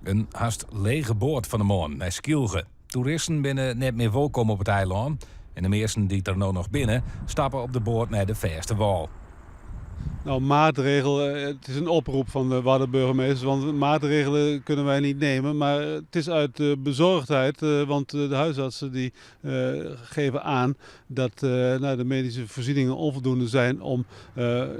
In hast lege boat fan 'e moarn nei Skylge. Toeristen binne net mear wolkom op it eilân en de measten dy't der no noch binne, stappe op de boat nei de fêste wâl. Nou, maatregel, het is een oproep van de Waddenburgemeesters, want maatregelen kunnen wij niet nemen. Maar het is uit bezorgdheid, want de huisartsen die geven aan dat nou, de medische voorzieningen onvoldoende zijn om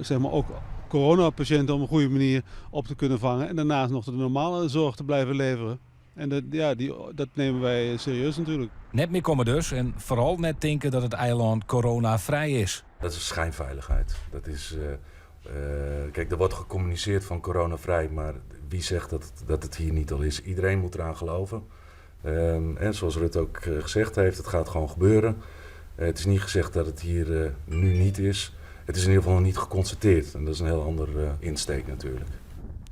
zeg maar ook coronapatiënten op een goede manier op te kunnen vangen. En daarnaast nog de normale zorg te blijven leveren. En dat, ja, dat nemen wij serieus natuurlijk. Net mear komme dus en foaral net tinke dat it eilân coronafrij is. Dat is schijnveiligheid. Dat is, kijk, er wordt gecommuniceerd van coronavrij, maar wie zegt dat het hier niet al is? Iedereen moet eraan geloven. En zoals Rutte ook gezegd heeft, het gaat gewoon gebeuren. Het is niet gezegd dat het hier nu niet is. Het is in ieder geval nog niet geconstateerd. En dat is een heel ander insteek natuurlijk.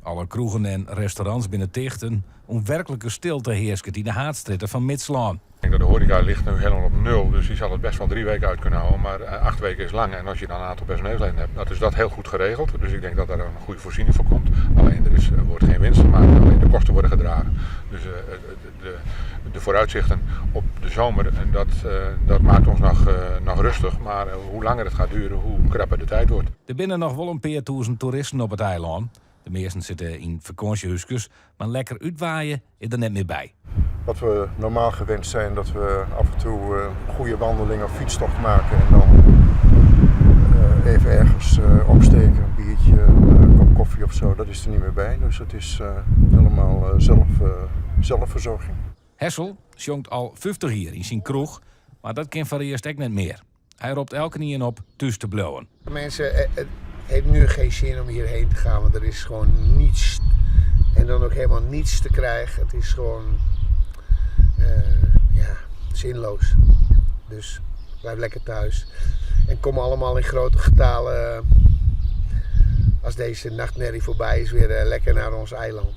Alle kroegen en restaurants binne ticht. In ûnwerklike stilte hearsket yn de haadstrjitte fan Midslân. Ik denk dat de horeca ligt nu helemaal op nul, dus die zal het best wel 3 weken uit kunnen houden. Maar 8 weken is lang en als je dan een aantal personeelsleden hebt, dat is dat heel goed geregeld. Dus ik denk dat daar een goede voorziening voor komt. Alleen er wordt geen winst gemaakt, alleen de kosten worden gedragen. Dus de vooruitzichten op de zomer, en dat maakt ons nog rustig. Maar hoe langer het gaat duren, hoe krapper de tijd wordt. Der binne noch wol in pear tûzen toeristen op it eilân. De measten sitte yn fakânsjehúskes, mar lekker útwaaie is der net mear by. Wat we normaal gewend zijn, dat we af en toe een goede wandeling of fietstocht maken en dan even ergens opsteken, een biertje, een kop koffie of zo, dat is er niet meer bij. Dus het is helemaal zelfverzorging. Hessel sjongt al 50 jier yn syn kroech, mar dat kin foarearst ek net mear. Hy ropt elkenien op thús te bliuwen. Mensen, het heeft nu geen zin om hierheen te gaan, want er is gewoon niets. En dan ook helemaal niets te krijgen. Het is gewoon ja, zinloos. Dus blijf lekker thuis. En kom allemaal in grote getalen, als deze nachtmerrie voorbij is, weer lekker naar ons eiland.